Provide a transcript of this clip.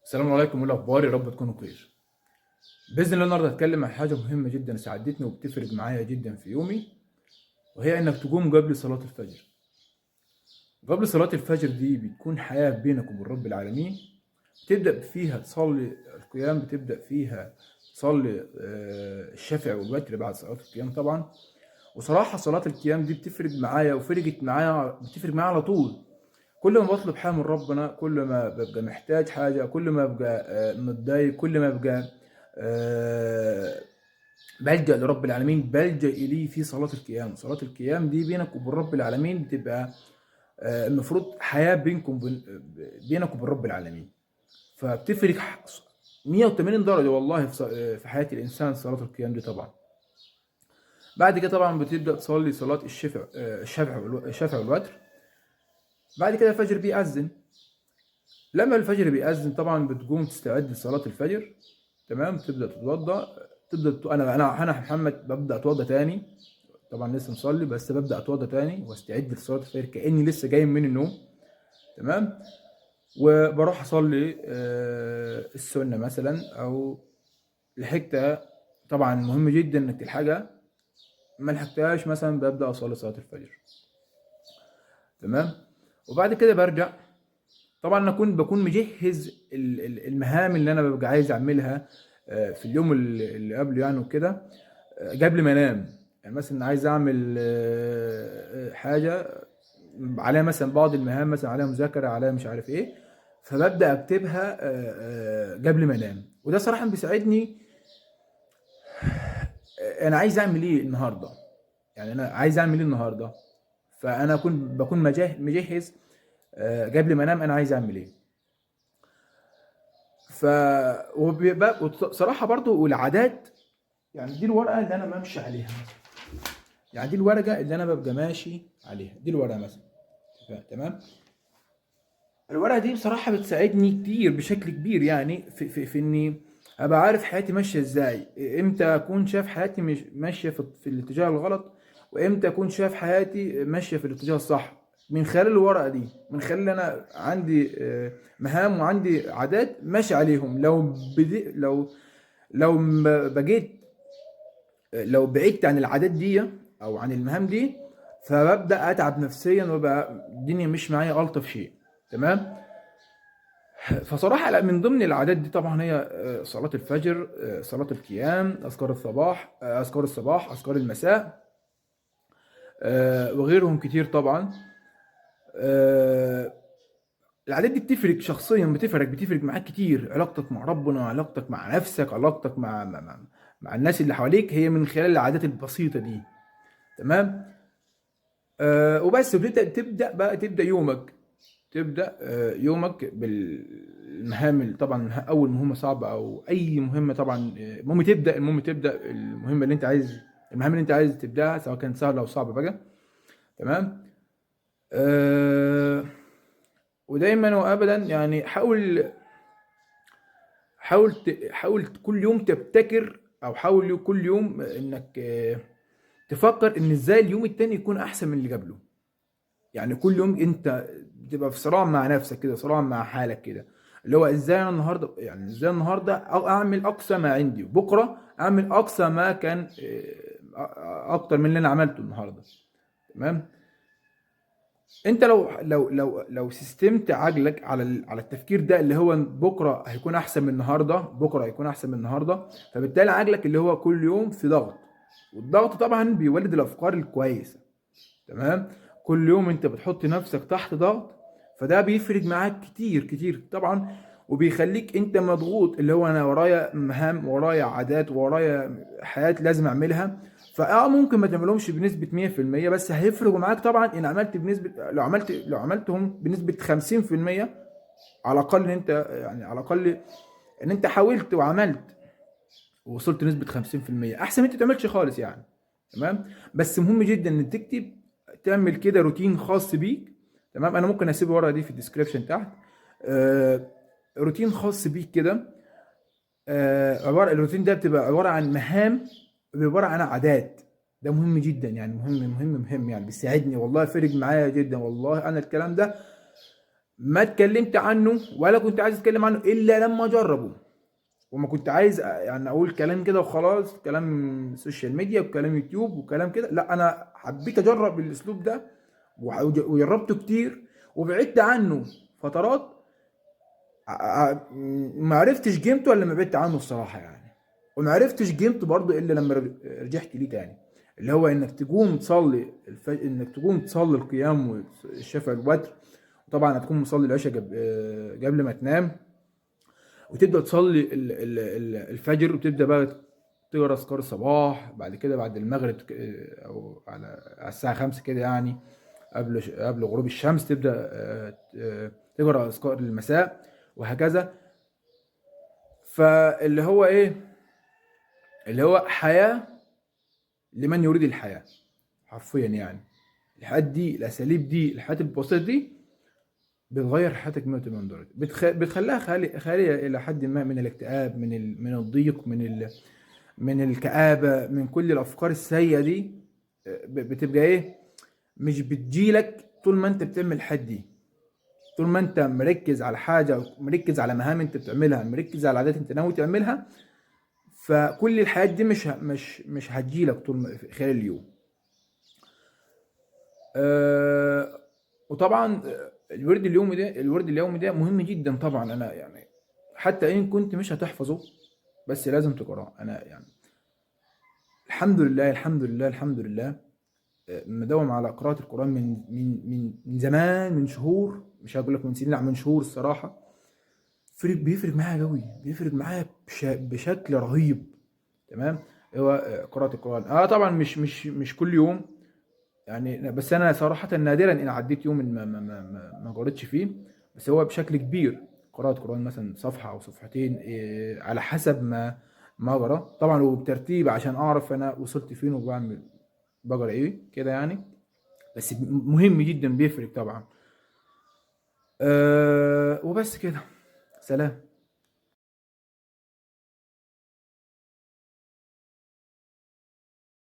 السلام عليكم، وايه الاخبار؟ يا رب تكونوا بخير. باذن الله النهارده هتكلم عن حاجة مهمة جدا ساعدتني وبتفرق معايا جدا في يومي، وهي انك تقوم قبل صلاة الفجر. قبل صلاة الفجر دي بتكون حياة بينك وبين رب العالمين، بتبدا فيها تصلي القيام، بتبدا فيها تصلي الشفع والوتر بعد صلاة القيام طبعا. وصراحة صلاة القيام دي بتفرق معايا وفرقت معايا، بتفرق معايا على طول. كل ما بطلب حاجة من ربنا، كل ما ببقى محتاج حاجة، كل ما ببقى متضايق، كل ما ببقى بلجأ لرب العالمين، بلجأ إليه في صلاة القيام. صلاة القيام دي بينك وبين رب العالمين بتبقى المفروض حياة بينك وبين رب العالمين، فبتفرق 180 درجة والله في حياة الإنسان صلاة القيام دي طبعا. بعد كده طبعا بتبدأ تصلي صلاة الشفع والوتر. بعد كده الفجر بيأذن. لما الفجر بيأذن طبعا بتقوم تستعد لصلاة الفجر، تمام؟ تبدأ تتوضأ، تبدأ أنا محمد ببدأ أتوضأ تاني، طبعا لسه مصلي بس ببدأ أتوضأ تاني واستعد لصلاة الفجر كأني لسه جاي من النوم، تمام؟ وبروح أصلي السنة مثلا أو لحقتها. طبعا مهم جدا إنك تلحقها، ما لحقتهاش مثلا ببدأ أصلي صلاة الفجر، تمام؟ وبعد كده برجع. طبعا انا بكون مجهز المهام اللي انا ببقى عايز اعملها في اليوم اللي قبله يعني وكده، قبل ما انام. يعني مثلا عايز اعمل حاجة عليها مثلا بعض المهام، مثلا عليها مذاكرة، عليها مش عارف ايه، فببدا اكتبها قبل ما انام. وده صراحة بيساعدني. انا عايز اعمل ايه النهارده، يعني انا عايز اعمل ايه النهارده، فانا بكون مجهز قبل ما انام انا عايز اعمل ايه. وبيبقى وصراحة برضو والعادات، يعني دي الورقة اللي انا بمشي عليها مثلا، يعني دي الورقة اللي انا ببقى ماشي عليها، دي الورقة مثلا، تمام؟ الورقة دي بصراحة بتساعدني كتير بشكل كبير، يعني في اني ابقى عارف حياتي ماشية ازاي، امتى اكون شايف حياتي مش ماشية في الاتجاه الغلط، وامتى اكون شايف حياتي ماشية في الاتجاه الصح، من خلال الورقة دي، من خلال انا عندي مهام وعندي عادات ماشي عليهم. لو بدي، لو، لو ما بجيت، لو بعدت عن العادات دي او عن المهام دي، فببدا اتعب نفسيا وبقى الدنيا مش معايا الطف شيء، تمام؟ فصراحة لا، من ضمن العادات دي طبعا هي صلاة الفجر، صلاة القيام، اذكار الصباح، اذكار الصباح، اذكار المساء، وغيرهم كتير طبعا. العادات دي بتفرق شخصيا، بتفرق معاك كتير، علاقتك مع ربنا، علاقتك مع نفسك، علاقتك مع الناس اللي حواليك، هي من خلال العادات البسيطة دي، تمام؟ وبس. وبتبدأ، تبدأ بقى، تبدأ يومك، تبدأ، يومك بالمهام طبعا أول مهمة صعبة أو أي مهمة طبعا، المهم تبدأ، المهم تبدأ المهمة اللي أنت عايز، المهام اللي أنت عايز تبدأها، سواء كانت سهلة أو صعبة بقى، تمام؟ ودايما وابدا يعني حاول كل يوم تبتكر، او حاول كل يوم انك تفكر ان ازاي اليوم التاني يكون احسن من اللي قبله. يعني كل يوم انت بتبقى في صراع مع نفسك كده، صراع مع حالك كده، اللي هو ازاي انا النهارده، يعني ازاي النهارده اعمل اقصى ما عندي، وبكره اعمل اقصى ما كان، اكتر من اللي انا عملته النهارده، تمام؟ انت لو سيستمت عقلك على التفكير ده، اللي هو بكره هيكون احسن من النهارده، بكره هيكون احسن من النهارده، فبالتالي عقلك اللي هو كل يوم في ضغط، والضغط طبعا بيولد الافكار الكويسة، تمام؟ كل يوم انت بتحط نفسك تحت ضغط، فده بيفرق معاك كتير كتير طبعا، وبيخليك انت مضغوط، اللي هو انا ورايا مهام، ورايا عادات، ورايا حياة لازم اعملها. فاه ممكن ما تعملهمش بنسبة مية في المية، بس هيفرقوا معاك طبعا ان عملت بنسبة، لو عملت، لو عملتهم بنسبة خمسين في المية على الاقل، ان انت يعني على الاقل ان انت حاولت وعملت ووصلت نسبة خمسين في المية، احسن ما انت تعملش خالص يعني، تمام؟ بس مهم جدا ان تكتب، تعمل كده روتين خاص بيك، تمام؟ انا ممكن اسيب الورقة دي في الديسكربشن تحت، روتين خاص بيك كده، عبارة الروتين ده بتبقى عبارة عن مهام، عبارة عن عادات. ده مهم جدا يعني، مهم مهم مهم يعني، بيساعدني والله، فرق معايا جدا والله. انا الكلام ده ما اتكلمت عنه ولا كنت عايز اتكلم عنه الا لما اجربه، وما كنت عايز يعني اقول كلام كده وخلاص، كلام social media وكلام يوتيوب وكلام كده. لا، انا حبيت اجرب الاسلوب ده وجربته كتير وبعدت عنه فترات، ما عرفتش قيمته الا لما بعدت عنه الصراحة يعني، وما عرفتش قيمته برضه الا لما رجعت ليه تاني، اللي هو انك تقوم تصلي انك تقوم تصلي القيام والشفع الوتر، وطبعا هتكون مصلي العشاء قبل ما تنام، وتبدا تصلي الفجر، وتبدا بقى تقرا اذكار الصباح، بعد كده بعد المغرب او على الساعة 5 كده يعني، قبل غروب الشمس تبدا تقرا اذكار المساء وهكذا. فاللي هو ايه، اللي هو حياة لمن يريد الحياة حرفيا يعني. الحياة دي، الاساليب دي، الحياة البسيطة دي بتغير حياتك 180 درجه، بتخليها خالية الى حد ما من الاكتئاب، من الضيق، من الكآبة، من كل الافكار السيئة دي. بتبقى ايه، مش بتجيلك طول ما انت بتعمل الحاجات دي، طول ما انت مركز على حاجة، مركز على مهام انت بتعملها، مركز على عادات انت ناوي تعملها، فكل الحاجات دي مش هتجيلك طول خلال اليوم. وطبعا الورد اليومي ده، الورد اليومي ده مهم جدا طبعا. انا يعني حتى ان كنت مش هتحفظه بس لازم تقراه. انا يعني الحمد لله الحمد لله الحمد لله، مداوم على قراءة القرآن من من من من زمان، من شهور، مش هقول لك من سنين، لا من شهور الصراحة. بيفرق معايا قوي، بيفرق معايا بشكل رهيب. تمام، هو قراءة القرآن طبعا مش كل يوم يعني، بس انا صراحة نادرا ان عديت يوم ما قريتش فيه، بس هو بشكل كبير قراءة قرآن مثلا صفحة او صفحتين، على حسب ما اقرا طبعا، وبترتيب عشان اعرف انا وصلت فين وبعمل بقرا ايه كده يعني. بس مهم جدا، بيفرق طبعا. وبس كده، سلام.